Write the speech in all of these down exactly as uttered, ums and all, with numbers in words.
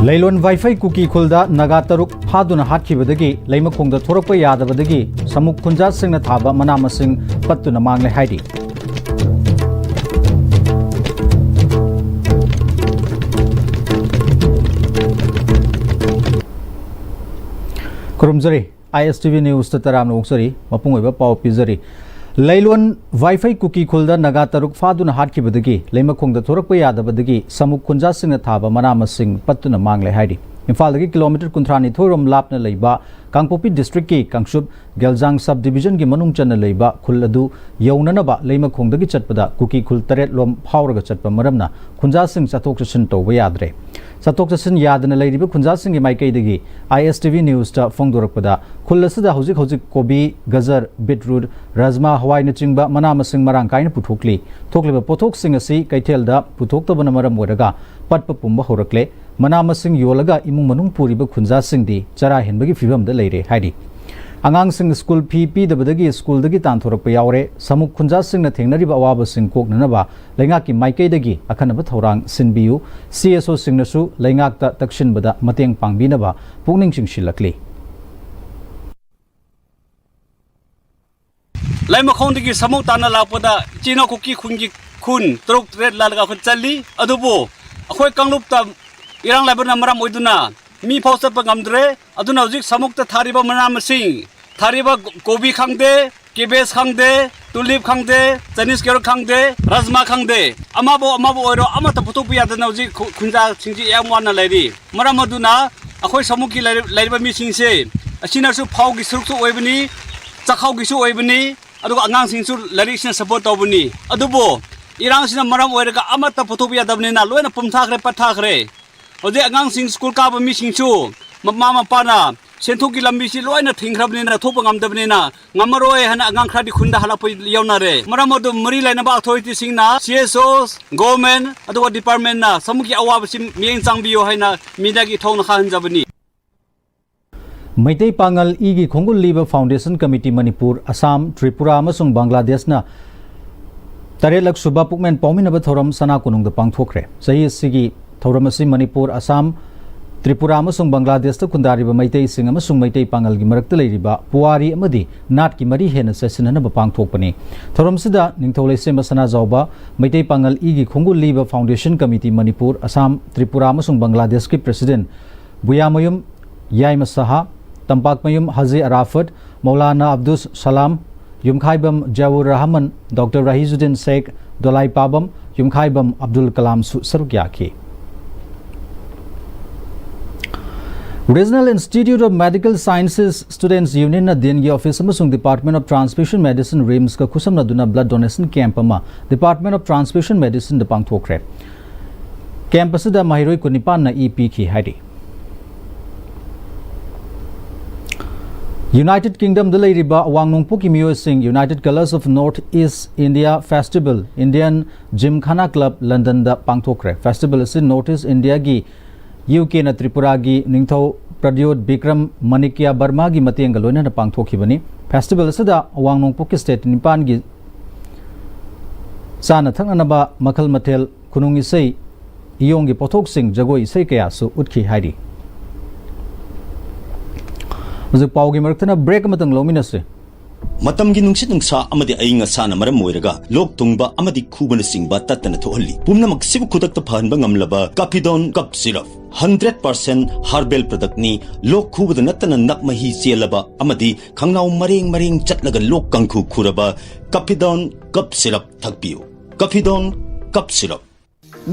ꯂꯩꯂꯣꯟ ꯋꯥꯏꯐꯩ ꯀꯨꯀꯤ ꯈꯨꯜꯗ ꯅꯥꯒꯥ ꯇꯔꯨꯛ ꯐꯥꯗꯨꯅ ꯍꯥꯠꯈꯤꯕꯗꯒꯤ ꯂꯩꯃꯈꯣꯡꯗ ꯊꯣꯔꯛꯄ ꯌꯥꯗꯕꯗꯒꯤ ꯁꯃꯨꯛ ꯈꯨꯟꯖꯥꯁꯤꯡꯅ ꯊꯥꯕ ꯃꯅꯥ ꯃꯁꯤꯡ ꯄꯠꯇꯨꯅ ꯃꯥꯡꯂꯦ ꯍꯥꯏꯔꯤ꯫ ꯈꯨꯔꯨꯝꯖꯔꯤ꯫ ꯑꯥꯏ ꯑꯦꯁ ꯇꯤ ꯚꯤ ꯅ꯭ꯌꯨꯁꯇ ꯇꯔꯥꯝꯅ ꯑꯣꯛꯆꯔꯤ꯫ ꯃꯄꯨꯡ ꯑꯣꯏꯕ ꯄꯥꯎ ꯄꯤꯖꯔꯤ꯫ ꯂꯩꯂꯣꯟ ꯋꯥꯏꯐꯩ ꯀꯨꯀꯤ ꯈꯨꯜꯗ ꯅꯥꯒꯥ ꯇꯔꯨꯛ ꯐꯥꯗꯨꯅ ꯍꯥꯠꯈꯤꯕꯗꯒꯤ ꯂꯩꯃꯈꯣꯡꯗ ꯊꯣꯔꯛꯄ ꯌꯥꯗꯕꯗꯒꯤ ꯁꯃꯨꯛ ꯈꯨꯟꯖꯥꯁꯤꯡꯅ ꯊꯥꯕ ꯃꯅꯥ ꯃꯁꯤꯡ ꯄꯠꯇꯨꯅ ꯃꯥꯡꯂꯦ ꯍꯥꯏꯔꯤ꯫ ꯏꯝꯐꯥꯜꯗꯒꯤ ꯀꯤꯂꯣꯃꯤꯇꯔ ꯀꯨꯟꯊ꯭ꯔꯥ ꯅꯤꯊꯣꯏ ꯔꯣꯝ ꯂꯥꯞꯅ ꯂꯩꯕ ꯀꯥꯡꯄꯣꯛꯄꯤ ꯗꯤꯁꯇ꯭ꯔꯤꯛꯀꯤ ꯀꯥꯡꯆꯨꯞ ꯒꯦꯜꯖꯥꯡ ꯁꯕ ꯗꯤꯕꯤꯖꯟꯒꯤ ꯃꯅꯨꯡ ꯆꯟꯅ ꯂꯩꯕ ꯈꯨꯜ ꯑꯗꯨ ꯌꯧꯅꯅꯕ ꯂꯩꯃꯈꯣꯡꯗꯒꯤ ꯆꯠꯄꯗ ꯀꯨꯀꯤ ꯈꯨꯜ ꯇꯔꯦꯠ ꯂꯣꯝ ꯐꯥꯎꯔꯒ ꯆꯠꯄ ꯃꯔꯝꯅ ꯈꯨꯟꯖꯥꯁꯤꯡ ꯆꯠꯊꯣꯛ ꯆꯠꯁꯤꯟ ꯇꯧꯕ ꯌꯥꯗ꯭ꯔꯦ꯫ ꯆꯠꯊꯣꯛ ꯆꯠꯁꯤꯟ ꯌꯥꯗꯅ ꯂꯩꯔꯤꯕ ꯈꯨꯟꯖꯥꯁꯤꯡꯒꯤ ꯃꯥꯏꯀꯩꯗꯒꯤ ꯑꯥꯏ ꯑꯦꯁ ꯇꯤ ꯚꯤ ꯅ꯭ꯌꯨꯁꯇ ꯐꯣꯡꯗꯣꯔꯛꯄꯗ, ꯈꯨꯜ ꯑꯁꯤꯗ ꯍꯧꯖꯤꯛ ꯍꯧꯖꯤꯛ ꯀꯣꯕꯤ, ꯒꯖꯔ, ꯕꯤꯠꯔꯨꯠ, ꯔꯥꯖꯃꯥ, ꯍꯋꯥꯏꯅꯆꯤꯡꯕ ꯃꯅꯥ ꯃꯁꯤꯡ ꯃꯔꯥꯡ ꯀꯥꯏꯅ ꯄꯨꯊꯣꯛꯂꯤ꯫ ꯊꯣꯛꯂꯤꯕ ꯄꯣꯠꯊꯣꯛꯁꯤꯡ ꯑꯁꯤ ꯀꯩꯊꯦꯜꯗ ꯄꯨꯊꯣꯛꯇꯕꯅ ꯃꯔꯝ ꯑꯣꯏꯔꯒ ꯄꯠꯄ ꯄꯨꯝꯕ ꯍꯧꯔꯛꯂꯦ꯫ ꯃꯅꯥ ꯃꯁꯤꯡ ꯌꯣꯜꯂꯒ ꯏꯃꯨꯡ ꯃꯅꯨꯡ ꯄꯨꯔꯤꯕ ꯈꯨꯟꯖꯥꯁꯤꯡꯗꯤ ꯆꯔꯥ ꯍꯦꯟꯕꯒꯤ ꯐꯤꯚꯝꯗ ꯂꯩꯔꯦ ꯍꯥꯏꯔꯤ꯫ ꯑꯉꯥꯡꯁꯤꯡ ꯁ꯭ꯀꯨꯜ ꯐꯤ ꯄꯤꯗꯕꯗꯒꯤ ꯁ꯭ꯀꯨꯜꯗꯒꯤ ꯇꯥꯟꯊꯣꯔꯛꯄ ꯌꯥꯎꯔꯦ꯫ ꯁꯃꯨꯛ ꯈꯨꯟꯖꯥꯁꯤꯡꯅ ꯊꯦꯡꯅꯔꯤꯕ ꯑꯋꯥꯕꯁꯤꯡ ꯀꯣꯛꯅꯅꯕ ꯂꯩꯉꯥꯛꯀꯤ ꯃꯥꯏꯀꯩꯗꯒꯤ ꯑꯈꯟꯅꯕ ꯊꯧꯔꯥꯡ ꯁꯤꯟꯕꯤꯌꯨ꯫ ꯁꯤ ꯑꯦꯁ ꯑꯣꯁꯤꯡꯅꯁꯨ ꯂꯩꯉꯥꯛꯇ ꯇꯛꯁꯤꯟꯕꯗ ꯃꯇꯦꯡ ꯄꯥꯡꯕꯤꯅꯕ ꯄꯨꯛꯅꯤꯡ ꯆꯤꯡꯁꯤꯜꯂꯛꯂꯤ꯫ ꯂꯩꯃꯈꯣꯡꯗꯒꯤ ꯁꯃꯨꯛ ꯇꯥꯟꯅ ꯂꯥꯛꯄꯗ ꯏꯆꯤꯟ ꯏꯅꯥꯎ ꯀꯨꯀꯤ ꯈꯨꯟꯒꯤ ꯈꯨꯟ ꯇꯔꯨꯛ ꯇꯔꯦꯠ ꯂꯥꯜꯂꯒ ꯑꯩꯈꯣꯏ ꯆꯠꯂꯤ꯫ ꯑꯗꯨꯕꯨ ꯑꯩꯈꯣꯏ ꯀꯥꯡꯂꯨꯞꯇ ꯏꯔꯥꯡ ꯂꯩꯕꯅ ꯃꯔꯝ ꯑꯣꯏꯗꯨꯅ ꯃꯤ ꯐꯥꯎ ꯆꯠꯄ ꯉꯝꯗ꯭ꯔꯦ꯫ ꯑꯗꯨꯅ ꯍꯧꯖꯤꯛ ꯁꯃꯨꯛꯇ ꯊꯥꯔꯤꯕ ꯃꯅꯥ ꯃꯁꯤꯡ, ꯊꯥꯔꯤꯕ ꯀꯣꯕꯤ ꯈꯪꯗꯦ, cabbage ꯈꯪꯗꯦ, tulip ꯈꯪꯗꯦ, Chinese carrot ꯈꯪꯗꯦ, ꯔꯥꯖꯃꯥ ꯈꯪꯗꯦ, ꯑꯃꯕꯨ ꯑꯃꯕꯨ ꯑꯣꯏꯔꯣ ꯑꯃꯠꯇ ꯄꯨꯊꯣꯛꯄ ꯌꯥꯗꯅ ꯍꯧꯖꯤꯛ ꯈꯨ-, ꯈꯨꯟꯖꯥꯁꯤꯡꯁꯤ ꯌꯥꯝ ꯋꯥꯅ ꯂꯩꯔꯤ꯫ ꯃꯔꯝ ꯑꯗꯨꯅ ꯑꯩꯈꯣꯏ ꯁꯃꯨꯛꯀꯤ ꯂꯩꯔ-, ꯂꯩꯔꯤꯕ ꯃꯤꯁꯤꯡꯁꯦ ꯑꯁꯤꯅꯁꯨ ꯐꯧꯒꯤ ꯁꯔꯨꯛꯁꯨ ꯑꯣꯏꯕꯅꯤ, ꯆꯥꯛꯈꯥꯎꯒꯤꯁꯨ ꯑꯣꯏꯕꯅꯤ, ꯑꯗꯨꯒ ꯑꯉꯥꯡꯁꯤꯡꯁꯨ ꯂꯥꯏꯔꯤꯛꯁꯤꯅ support ꯇꯧꯕꯅꯤ꯫ ꯑꯗꯨꯕꯨ ꯏꯔꯥꯡꯁꯤꯅ ꯃꯔꯝ ꯑꯣꯏꯔꯒ ꯑꯃꯠꯇ ꯄꯨꯊꯣꯛꯄ ꯌꯥꯗꯕꯅꯤꯅ ꯂꯣꯏꯅ ꯄꯨꯝꯊꯥꯈ꯭ꯔꯦ, ꯄꯠꯊꯥꯈ꯭ꯔꯦ꯫ ꯍꯧꯖꯤꯛ ꯑꯉꯥꯡꯁꯤꯡ ꯁ꯭ꯀꯨꯜ ꯀꯥꯕ ꯃꯤꯁꯤꯡꯁꯨ ꯃꯃꯥ ꯃꯄꯥꯅ ꯁꯦꯟꯊꯣꯛꯀꯤ ꯂꯝꯕꯤꯁꯤ ꯂꯣꯏꯅ ꯊꯤꯡꯈ꯭ꯔꯕꯅꯤꯅ ꯊꯣꯛꯄ ꯉꯝꯗꯕꯅꯤꯅ ꯉꯝꯃꯔꯣꯏ ꯍꯥꯏꯅ ꯑꯉꯥꯡ ꯈꯔꯗꯤ ꯈꯨꯟꯗ ꯍꯜꯂꯛꯄ ꯌꯥꯎꯅꯔꯦ꯫ ꯃꯔꯝ ꯑꯗꯨ ꯃꯔꯤ ꯂꯩꯅꯕ authority ꯁꯤꯡꯅ, C S Os, government ꯑꯗꯨꯒ department ꯅ ꯁꯃꯨꯛꯀꯤ ꯑꯋꯥꯕꯁꯤ ꯃꯤꯠꯌꯦꯡ ꯆꯪꯕꯤꯌꯨ ꯍꯥꯏꯅ media ꯒꯤ ꯊꯣꯡꯅ ꯈꯪꯍꯟꯖꯕꯅꯤ꯫ ꯃꯩꯇꯩ ꯄꯥꯉꯜ ꯏꯒꯤ ꯈꯣꯡꯒꯨꯜ ꯂꯤꯕ ꯐꯥꯎꯟꯗꯦꯁꯟ ꯀꯃꯤꯇꯤ ꯃꯅꯤꯄꯨꯔ, ꯑꯁꯥꯝ, ꯇ꯭ꯔꯤꯄꯨꯔꯥ ꯑꯃꯁꯨꯡ ꯕꯪꯒ꯭ꯂꯥꯗꯦꯁꯅ ꯇꯔꯦꯠꯂꯛ ꯁꯨꯕ ꯄꯨꯛꯃꯦꯟ ꯄꯥꯎꯃꯤꯟꯅꯕ ꯊꯧꯔꯝ ꯁꯅꯥ ꯀꯣꯅꯨꯡꯗ ꯄꯥꯡꯊꯣꯛꯈ꯭ꯔꯦ꯫ ꯆꯍꯤ ꯑꯁꯤꯒꯤ ꯊꯧꯔꯝ ꯑꯁꯤ ꯃꯅꯤꯄꯨꯔ, ꯑꯁꯥꯝ, ꯇ꯭ꯔꯤꯄꯨꯔꯥ ꯑꯃꯁꯨꯡ ꯕꯪꯒ꯭ꯂꯥꯗꯦꯁꯇ ꯈꯨꯟꯗꯥꯔꯤꯕ ꯃꯩꯇꯩꯁꯤꯡ ꯑꯃꯁꯨꯡ ꯃꯩꯇꯩ ꯄꯥꯉꯜꯒꯤ ꯃꯔꯛꯇ ꯂꯩꯔꯤꯕ ꯄꯨꯋꯥꯔꯤ ꯑꯃꯗꯤ ꯅꯥꯠꯀꯤ ꯃꯔꯤ ꯍꯦꯟꯅ ꯆꯦꯠꯁꯤꯟꯅꯅꯕ ꯄꯥꯡꯊꯣꯛꯄꯅꯤ꯫ ꯊꯧꯔꯝꯁꯤꯗ ꯅꯤꯡꯊꯧ ꯂꯩꯁꯦꯝꯕ ꯁꯅꯥꯖꯥꯎꯕ, ꯃꯩꯇꯩ ꯄꯥꯉꯜ ꯏꯒꯤ ꯈꯣꯡꯒꯨꯜ ꯂꯤꯕ ꯐꯥꯎꯟꯗꯦꯁꯟ ꯀꯃꯤꯇꯤ ꯃꯅꯤꯄꯨꯔ, ꯑꯁꯥꯝ, ꯇ꯭ꯔꯤꯄꯨꯔꯥ ꯑꯃꯁꯨꯡ ꯕꯪꯒ꯭ꯂꯥꯗꯦꯁꯀꯤ ꯄ꯭ꯔꯦꯁꯤꯗꯦꯟꯠ ꯕꯨꯌꯥꯃꯌꯨꯝ ꯌꯥꯏꯃ ꯁꯍꯥ, ꯇꯝꯄꯥꯛꯃꯌꯨꯝ ꯍꯥꯖꯤ ꯑꯔꯥꯐꯠ, ꯃꯧꯂꯥꯅꯥ ꯑꯕꯗꯨꯁ ꯁꯂꯥꯝ, ꯌꯨꯝꯈꯥꯏꯕꯝ ꯖꯋꯨꯔ ꯔꯍꯃꯟ, ꯗꯣꯛꯇꯔ ꯔꯍꯤꯖꯨꯗꯤꯟ ꯁꯦꯈ, ꯗꯣꯂꯥꯏꯄꯥꯕꯝ ꯌꯨꯝꯈꯥꯏꯕꯝ ꯑꯕꯗꯨꯜ ꯀꯂꯥꯝꯁꯨ ꯁꯔꯨꯛ ꯌꯥꯈꯤ꯫ Regional Institute of Medical Sciences Students Unionꯅ ꯗꯤꯟꯒꯤ ꯑꯣꯐꯤꯁ ꯑꯃꯁꯨꯡ Department of Transfusion Medicine, ꯔꯤꯝꯁꯀ ꯈꯨꯠꯁꯝꯅꯗꯨꯅ blood donation camp ꯑꯃ Department of Transfusion Medicineꯗ ꯄꯥꯡꯊꯣꯛꯈ꯭ꯔꯦ꯫ ꯀꯦꯝꯞ ꯑꯁꯤꯗ ꯃꯍꯩꯔꯣꯏ ꯀꯨꯟꯅꯤꯄꯥꯟꯅ ꯏ ꯄꯤꯈꯤ ꯍꯥꯏꯔꯤ꯫ ꯌꯨꯅꯥꯏꯇꯦꯗ ꯀꯤꯡꯗꯝꯗ ꯂꯩꯔꯤꯕ ꯑꯋꯥꯡ ꯅꯣꯡꯄꯣꯛꯀꯤ ꯃꯤꯑꯣꯏꯁꯤꯡ United Colours of North East India Festival Indian Gymkhana Club ꯂꯟꯗꯟꯗ ꯄꯥꯡꯊꯣꯛꯈ꯭ꯔꯦ꯫ ꯐꯦꯁꯇꯤꯚꯦꯜ ꯑꯁꯤ ꯅꯣꯔꯠ ꯏꯁ ꯏꯟꯗꯤꯌꯥꯒꯤ ꯌꯨ ꯀꯦꯅ ꯇ꯭ꯔꯤꯄꯨꯔꯥꯒꯤ ꯅꯤꯡꯊꯧ ꯄ꯭ꯔꯗ꯭ꯌꯣꯠ ꯕꯤꯀ꯭ꯔꯝ ꯃꯅꯤꯀ꯭ꯌ ꯕꯔꯃꯥꯒꯤ ꯃꯇꯦꯡꯒ ꯂꯣꯏꯅꯅ ꯄꯥꯡꯊꯣꯛꯈꯤꯕꯅꯤ꯫ ꯐꯦꯁꯇꯤꯚꯦꯜ ꯑꯁꯤꯗ ꯑꯋꯥꯡ ꯅꯣꯡꯄꯣꯛꯀꯤ ꯁ꯭ꯇꯦꯠ ꯅꯤꯄꯥꯟꯒꯤ ꯆꯥꯅ ꯊꯛꯅꯅꯕ ꯃꯈꯜ ꯃꯊꯦꯜ, ꯈꯨꯅꯨꯡ ꯏꯁꯩ, ꯏꯌꯣꯡꯒꯤ ꯄꯣꯠꯊꯣꯛꯁꯤꯡ, ꯖꯒꯣꯏ ꯏꯁꯩ ꯀꯌꯥꯁꯨ ꯎꯠꯈꯤ ꯍꯥꯏꯔꯤ꯫ ꯍꯧꯖꯤꯛ ꯄꯥꯎꯒꯤ ꯃꯔꯛꯇꯅ ꯕ꯭ꯔꯦꯛ ꯑꯃꯇꯪ ꯂꯧꯃꯤꯟꯅꯁꯤ꯫ ꯃꯇꯝꯒꯤ ꯅꯨꯡꯁꯤꯠ ꯅꯨꯡꯁꯥ ꯑꯃꯗꯤ ꯑꯏꯪ ꯑꯁꯥꯅ ꯃꯔꯝ ꯑꯣꯏꯔꯒ ꯂꯣꯛ ꯊꯨꯡꯕ ꯑꯃꯗꯤ ꯈꯨꯕꯅꯆꯤꯡꯕ ꯇꯠꯇꯅ ꯊꯣꯛꯍꯜꯂꯤ꯫ ꯄꯨꯝꯅꯃꯛꯁꯤꯕꯨ ꯈꯨꯗꯛꯇ ꯐꯍꯟꯕ ꯉꯝꯂꯕ ꯀꯥꯐꯤꯗꯣꯟ cough syrup, hundred percent herbal ꯄ꯭ꯔꯗꯛꯅꯤ꯫ ꯂꯣꯛ ꯈꯨꯕꯗ ꯅꯠꯇꯅ ꯅꯞ ꯃꯍꯤ ꯆꯦꯜꯂꯕ ꯑꯃꯗꯤ ꯈꯪꯅꯥꯎ ꯃꯔꯦꯡ ꯃꯔꯦꯡ ꯆꯠꯂꯒ ꯂꯣꯛ ꯀꯥꯡꯈꯨ ꯈꯨꯔꯕ ꯀꯥꯐꯤꯗꯣꯟ ꯀꯞ ꯁꯤꯔꯞ ꯊꯛꯄꯤꯌꯨ꯫ ꯀꯥꯐꯤꯗꯣꯟ cough syrup.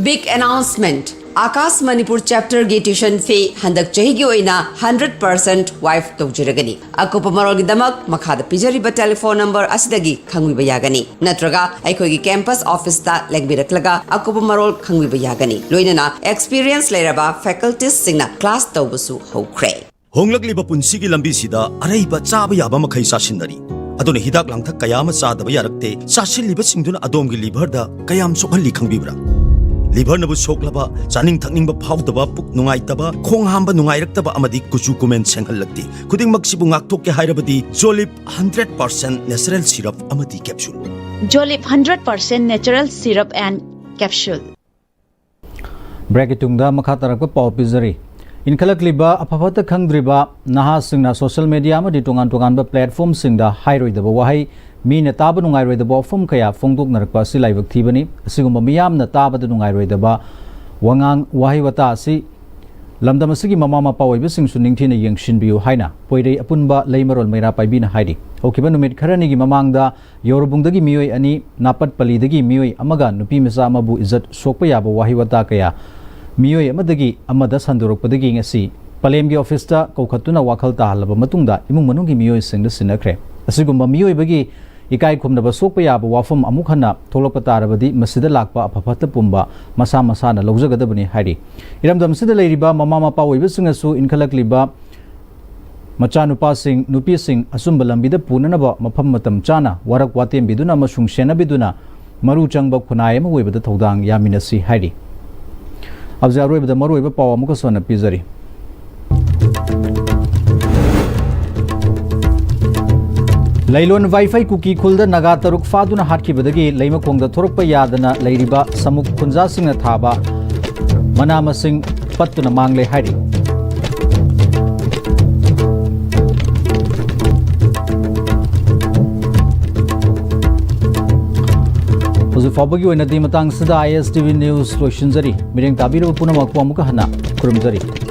Big announcement! Aakash Manipur ꯆꯦꯞꯇꯔꯒꯤ ꯇ꯭ꯌꯨꯁꯟ ꯐꯤ ꯍꯟꯗꯛ ꯆꯍꯤꯒꯤ ꯑꯣꯏꯅ ꯍꯟꯗ꯭ꯔꯦꯠ ꯄꯥꯔꯁꯦꯟ ꯋꯥꯏꯞ ꯇꯧꯖꯔꯒꯅꯤ꯫ ꯑꯀꯨꯞꯄ ꯃꯔꯣꯜꯒꯤꯗꯃꯛ ꯃꯈꯥꯗ ꯄꯤꯖꯔꯤꯕ ꯇꯦꯂꯤꯐꯣꯟ ꯅꯝꯕꯔ ꯑꯁꯤꯗꯒꯤ ꯈꯪꯕꯤꯕ ꯌꯥꯒꯅꯤ, ꯅꯠꯇ꯭ꯔꯒ ꯑꯩꯈꯣꯏꯒꯤ ꯀꯦꯝꯄꯁ ꯑꯣꯐꯤꯁꯇ ꯂꯦꯡꯕꯤꯔꯛꯂꯒ ꯑꯀꯨꯞꯄ ꯃꯔꯣꯜ ꯈꯪꯕꯤꯕ ꯌꯥꯒꯅꯤ꯫ ꯂꯣꯏꯅꯅ ꯑꯦꯛꯁꯄꯤꯔꯤꯌꯦꯟꯁ ꯂꯩꯔꯕ ꯐꯦꯀꯜꯇꯤꯁꯁꯤꯡꯅ ꯀ꯭ꯂꯥꯁ ꯇꯧꯕꯁꯨ ꯍꯧꯈ꯭ꯔꯦ꯫ ꯍꯣꯡꯂꯛꯂꯤꯕ ꯄꯨꯟꯁꯤꯒꯤ ꯂꯝꯕꯤꯁꯤꯗ ꯑꯔꯩꯕ ꯆꯥꯕ ꯌꯥꯕ ꯃꯈꯩ ꯆꯥꯁꯤꯟꯅꯔꯤ꯫ ꯑꯗꯨꯅ ꯍꯤꯗꯥꯛ ꯂꯥꯡꯊꯛ ꯀꯌꯥ ꯑꯃ ꯆꯥꯗꯕ ꯌꯥꯔꯛꯇꯦ꯫ ꯆꯥꯁꯤꯜꯂꯤꯕꯁꯤꯡꯗꯨꯅ ꯑꯗꯣꯝꯒꯤ ꯂꯤꯚꯔꯗ ꯀꯌꯥꯝ ꯁꯣꯛꯍꯜꯂꯤ ꯈꯪꯕꯤꯕ꯭ꯔꯥ? ꯂꯤꯚꯔꯅꯕꯨ ꯁꯣꯛꯂꯕ, ꯆꯥꯅꯤꯡ ꯊꯛꯅꯤꯡꯕ ꯐꯥꯎꯗꯕ, ꯄꯨꯛ ꯅꯨꯡꯉꯥꯏꯇꯕ, ꯈꯣꯡ ꯍꯥꯝꯕ ꯅꯨꯡꯉꯥꯏꯔꯛꯇꯕ ꯑꯃꯗꯤ ꯀꯨꯆꯨ ꯀꯨꯃꯦꯟ ꯁꯦꯡꯍꯜꯂꯛꯇꯦ꯫ ꯈꯨꯗꯤꯡꯃꯛꯁꯤꯕꯨ ꯉꯥꯛꯊꯣꯛꯀꯦ ꯍꯥꯏꯔꯕꯗꯤ ꯖꯣꯂꯤꯞ ꯍꯟꯗ꯭ꯔꯦꯠ ꯄꯥꯔꯁꯦꯟ natural syrup ꯑꯃꯗꯤ capsule꯫ Jolip hundred percent natural syrup and capsule. ꯕ꯭ꯔꯦꯛꯀꯤ ꯇꯨꯡꯗ ꯃꯈꯥ ꯇꯥꯔꯛꯄ ꯄꯥꯎ ꯄꯤꯖꯔꯤ꯫ ꯏꯟꯈꯠꯂꯛꯂꯤꯕ ꯑꯐ ꯐꯠꯇ ꯈꯪꯗ꯭ꯔꯤꯕ ꯅꯍꯥꯁꯤꯡꯅ social media ꯑꯃꯗꯤ ꯇꯣꯉꯥꯟ ꯇꯣꯉꯥꯟꯕ platformꯁꯤꯡꯗ ꯍꯥꯏꯔꯣꯏꯗꯕ ꯋꯥꯍꯩ, ꯃꯤꯅ ꯇꯥꯕ ꯅꯨꯡꯉꯥꯏꯔꯣꯏꯗꯕ ꯋꯥꯐꯝ ꯀꯌꯥ ꯐꯣꯡꯗꯣꯛꯅꯔꯛꯄ ꯑꯁꯤ ꯂꯥꯏꯕꯛ ꯊꯤꯕꯅꯤ꯫ ꯑꯁꯤꯒꯨꯝꯕ ꯃꯤꯌꯥꯝꯅ ꯇꯥꯕꯗ ꯅꯨꯡꯉꯥꯏꯔꯣꯏꯗꯕ ꯋꯥꯉꯥꯡ ꯋꯥꯍꯩ ꯋꯥꯇꯥ ꯑꯁꯤ ꯂꯝꯗꯝ ꯑꯁꯤꯒꯤ ꯃꯃꯥ ꯃꯄꯥ ꯑꯣꯏꯕꯁꯤꯡꯁꯨ ꯅꯤꯡꯊꯤꯅ ꯌꯦꯡꯁꯤꯟꯕꯤꯌꯨ ꯍꯥꯏꯅ ꯄꯣꯏꯔꯩ ꯑꯄꯨꯟꯕ ꯂꯩꯃꯔꯣꯜ ꯃꯩꯔꯥ ꯄꯥꯏꯕꯤꯅ ꯍꯥꯏꯔꯤ꯫ ꯍꯧꯈꯤꯕ ꯅꯨꯃꯤꯠ ꯈꯔꯅꯤꯒꯤ ꯃꯃꯥꯡꯗ ꯌꯧꯔꯕꯨꯡꯗꯒꯤ ꯃꯤꯑꯣꯏ ꯑꯅꯤ, ꯅꯥꯄꯠꯄꯂꯤꯗꯒꯤ ꯃꯤꯑꯣꯏ ꯑꯃꯒ ꯅꯨꯄꯤ ꯃꯆꯥ ꯑꯃꯕꯨ ꯏꯖꯠ ꯁꯣꯛꯄ ꯌꯥꯕ ꯋꯥꯍꯩ ꯋꯥꯇꯥ ꯀꯌꯥ ꯃꯤꯑꯣꯏ ꯑꯃꯗꯒꯤ ꯑꯃꯗ ꯁꯟꯗꯣꯔꯛꯄꯗꯒꯤ ꯉꯁꯤ ꯄꯂꯦꯝꯒꯤ officeꯇ ꯀꯧꯈꯠꯇꯨꯅ ꯋꯥꯈꯜ ꯇꯥꯍꯜꯂꯕ ꯃꯇꯨꯡꯗ ꯏꯃꯨꯡ ꯃꯅꯨꯡꯒꯤ ꯃꯤꯑꯣꯏꯁꯤꯡꯗ ꯁꯤꯟꯅꯈ꯭ꯔꯦ꯫ ꯑꯁꯤꯒꯨꯝꯕ ꯃꯤꯑꯣꯏꯕꯒꯤ ꯏꯀꯥꯏ ꯈꯨꯝꯅꯕ ꯁꯣꯛꯄ ꯌꯥꯕ ꯋꯥꯐꯝ ꯑꯃꯨꯛ ꯍꯟꯅ ꯊꯣꯛꯂꯛꯄ ꯇꯥꯔꯕꯗꯤ ꯃꯁꯤꯗ ꯂꯥꯛꯄ ꯑꯐ ꯐꯠꯇ ꯄꯨꯝꯕ ꯃꯁꯥ ꯃꯁꯥꯅ ꯂꯧꯖꯒꯗꯕꯅꯤ ꯍꯥꯏꯔꯤ꯫ ꯏꯔꯝꯗꯝꯁꯤꯗ ꯂꯩꯔꯤꯕ ꯃꯃꯥ ꯃꯄꯥ ꯑꯣꯏꯕꯁꯤꯡꯅꯁꯨ ꯏꯟꯈꯠꯂꯛꯂꯤꯕ ꯃꯆꯥꯅꯨꯄꯥꯁꯤꯡ, ꯅꯨꯄꯤꯁꯤꯡ ꯑꯆꯨꯝꯕ ꯂꯝꯕꯤꯗ ꯄꯨꯅꯅꯕ ꯃꯐꯝ ꯃꯇꯝ ꯆꯥꯅ ꯋꯥꯔꯛ ꯋꯥꯇꯦꯝꯕꯤꯗꯨꯅ ꯑꯃꯁꯨꯡ ꯁꯦꯟꯅꯕꯤꯗꯨꯅ ꯃꯔꯨ ꯆꯪꯕ ꯈꯨꯟꯅꯥꯏ ꯑꯃ ꯑꯣꯏꯕꯗ ꯊꯧꯗꯥꯡ ꯌꯥꯃꯤꯟꯅꯁꯤ ꯍꯥꯏꯔꯤ꯫ ꯍꯧꯖꯤꯛ ꯑꯔꯣꯏꯕꯗ ꯃꯔꯨꯑꯣꯏꯕ ꯄꯥꯎ ꯑꯃꯨꯛꯀꯁꯨ ꯍꯟꯅ ꯄꯤꯖꯔꯤ꯫ ꯂꯩꯂꯣꯟ ꯋꯥꯏꯐꯩ ꯀꯨꯀꯤ ꯈꯨꯜꯗ ꯅꯥꯒꯥ ꯇꯔꯨꯛ ꯐꯥꯗꯨꯅ ꯍꯥꯠꯈꯤꯕꯗꯒꯤ ꯂꯩꯃꯈꯣꯡꯗ ꯊꯣꯔꯛꯄ ꯌꯥꯗꯅ ꯂꯩꯔꯤꯕ ꯁꯃꯨꯛ ꯈꯨꯟꯖꯥꯁꯤꯡꯅ ꯊꯥꯕ ꯃꯅꯥ ꯃꯁꯤꯡ ꯄꯠꯇꯨꯅ ꯃꯥꯡꯂꯦ ꯍꯥꯏꯔꯤ꯫ ꯍꯧꯖꯤꯛ ꯐꯥꯎꯕꯒꯤ ꯑꯣꯏꯅꯗꯤ ꯃꯇꯥꯡꯁꯤꯗ ISTV News ꯂꯣꯏꯁꯤꯟꯖꯔꯤ꯫ ꯃꯤꯠꯌꯦꯡ ꯇꯥꯕꯤꯔꯕ ꯄꯨꯝꯅꯃꯛꯄꯨ ꯑꯃꯨꯛꯀ ꯍꯟꯅ ꯈꯨꯔꯨꯝꯖꯔꯤ꯫